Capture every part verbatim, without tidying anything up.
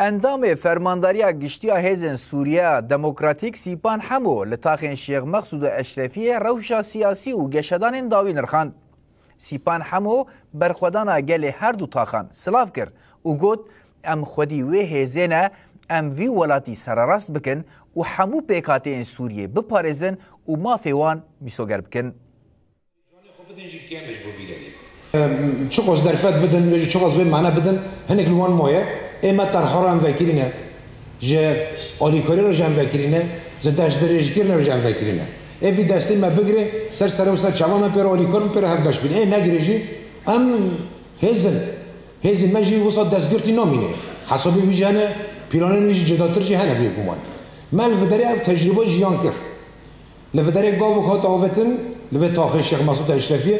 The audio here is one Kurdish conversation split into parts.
Endamê Fermandariya Giştî ya Hêzên Sûriyeya Demokratîk Sîpan Hemo li taxên Şêx Mexsûd û Eşrefiyê rewşa siyasî û geşedanên dawî nirxand. Sîpan Hemo berxwedana gelê her du taxan silav kir û got, Em xwedî wê hêzê ne, em vî welatî sererast bikin û hemû pêkhateyên Sûriyê biparêzin û mafê wan mîsoger bikin. Canê xwe bidin jî kêm e ji bo vî derê. Em, çiqas derfet bidin, wê jî çiqas vê mane bidin, hinek li wan maye. Ê me terha re em vekirî ne. Ji alîkarî re jî em vekirî ne. Ji destdirêjkirine re jî em vekirî ne. Ê vî destê me bigire, ser serê û ser çavan me pê re alîkar bin, pê re hevbeş bin. Ê negire jî em hêz in. Hêzên me jî wisa destgirtî namîne. Hesabê wî jî hene, planên wî jî cudatir jî hene bê guman. Me li vê derê ev tecrûbe jiyan kir. Li vê derê gavek hat avêtin, li vê taxê Şêx Mesûd Eşrefiyê,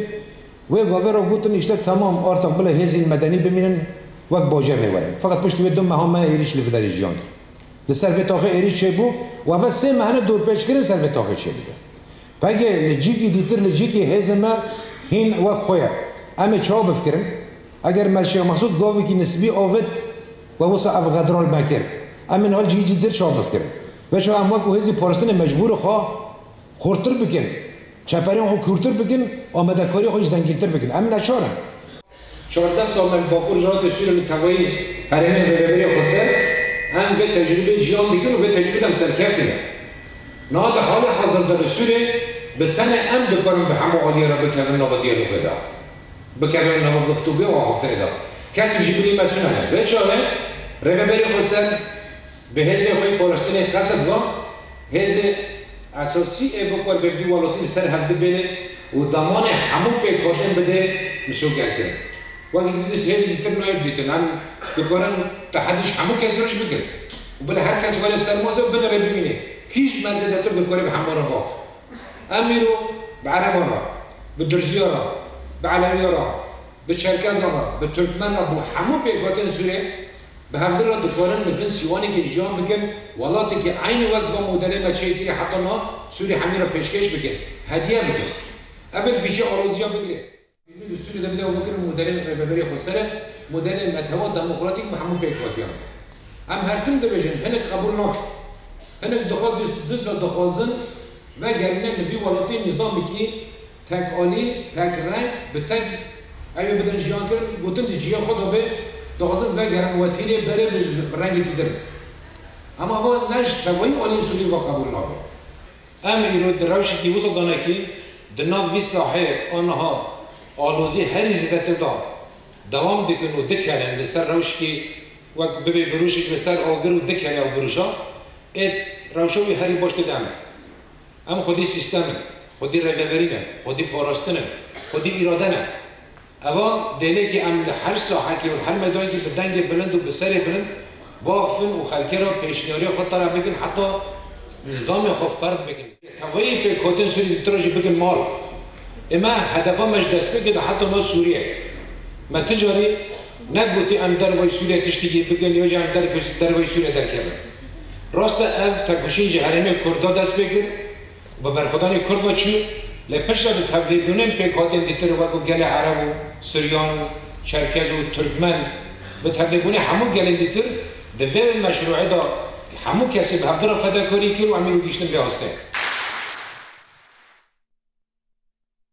wê gavê re gotin, îşte temam, artık bila hêzên medenî bimînin, wek bajêr lê werin. Feqet piştî wê du meha me êrîş li vê derê jiyan kir. Li ser vê taxê êrîş çêbû û ev sê meh hene dorpêçkirin ser vê taxê çêbûye. Pegê li cîkî dîtir, li cîkî hêzên me hîn wek xwe ye. Em ê çawa bifikirin? Eger me li Şêx Mesûd gavekî nisbî avêt, we wisa ev xedra li me kir. Em ê niha li cihî cî dir çawa bifikirin? Vê çawa em wekî hêzî parastinê mecbûr xwe xurtir bikin, çeperên xwe kûrtir bikin, amadekariyê xwe jî zengîntir bikin. Em neçar in. Çardeh sal me li Bakur Rojhilatê Sûriyê li tevayî herêmên Rêveberê Xweser, em vê tecrûbê ciyan dikin û vê tecrûbê de em serkeftin. Niha di halê hazir de li Sûriyê bi tenê em dikarin bi hemû aliyê re bikevin nava diyalogê de. Bikevin nava guftûgê û axaftinê de. Kesek ji bilî me tune ne. Vê çaxê Rêveberê Xweser bi hêzê xwe yê parastinê qeset va, hêzê esasî ê bikar bi vî welatî li ser hevdi bêne û demanê hemû pêkhatên bide misogerkirin. Wekî dîtî hêzê dîtir nayê dîtin. Em dikarin tehedî ji hemû kesê re jî bikin. Û bila her kes were ser meze û binire bibîne. Kî ji me zêdetir dikare bi hemû re bax. Em îro bi Ereban re, bi Dirziya re, bi Elewiya re, bi Çerkezan re, bi Tirkmen re, bi hemû pêkhatên Sûriyê bi hevdi re dikarin li bin sîwanekê jiyan bikin, welatekî eynî wek van modelê me çêkirî heta niha Sûrî hemî re pêşkêş bikin, hediye bikin. Ev ê li bijî aloziya bigire. Li Sûriyê de bide û bikin modelê Rêveberê Xweser e, modelê netewa demokratîk bi hemû pêkhatiyan. Em her tim dibêjin, hinek qebûl nakin. Hinek dixwa-, duz-, duzca dixwazin vegerîne li vî welatî nîzamekî tek alî, tek reng, bi tek, ew ê bidin jiyan kirin, gotin di cihê xwe de be, dixwazin vegerin wetîrê berê bi, bi rengekî din. Em ava ne ji tevayî aliyên Sûriyê ve qebûl nabe. Em îro di rewşekî wisa danekî di nav vî saheyê aniha alozî herî zêde tê de dewam dikin û dikerin li ser rewşekî wek bibê birûşek li ser agir û dikene ew birûşa, ê rewşa wî herî baş tê de em e. Em xwedî sîstem in, xwedî rêveberî ne, xwedî parastin in, xwedî îrade ne. Eva dêlekî em li her sahekê û li her meydanekî bi dengê bilind û bi serê bilind biaxifin û xelkê re pêşniyariyê xwe tera bikin heta nîzamê xwe ferq bikin. Tevayî pêkhatên Sûrî di tira jî bikin mal. Ê me hedefa me ji destpêkê de heta niha Sûriye. Me ti carî negotî em dervayî Sûriye tiştekî bikin ya jî em derkes-, dervayî Sûriye derkevin. Rast e ev tekoşîn ji herêmê Kurda dest pê kir. Bi berxwedanê Kurd ve çû, lê piştre bi tevlîbûnên pêkhatên dîtir wekû gelê Ereb û Suryan û Çerkez û Turkmen, bi tevlîbûnê hemû gelên dîtir di vê meşrûê de hemû kesê bi hevdi re fedakarî kir û em îro gihîştin vê astê.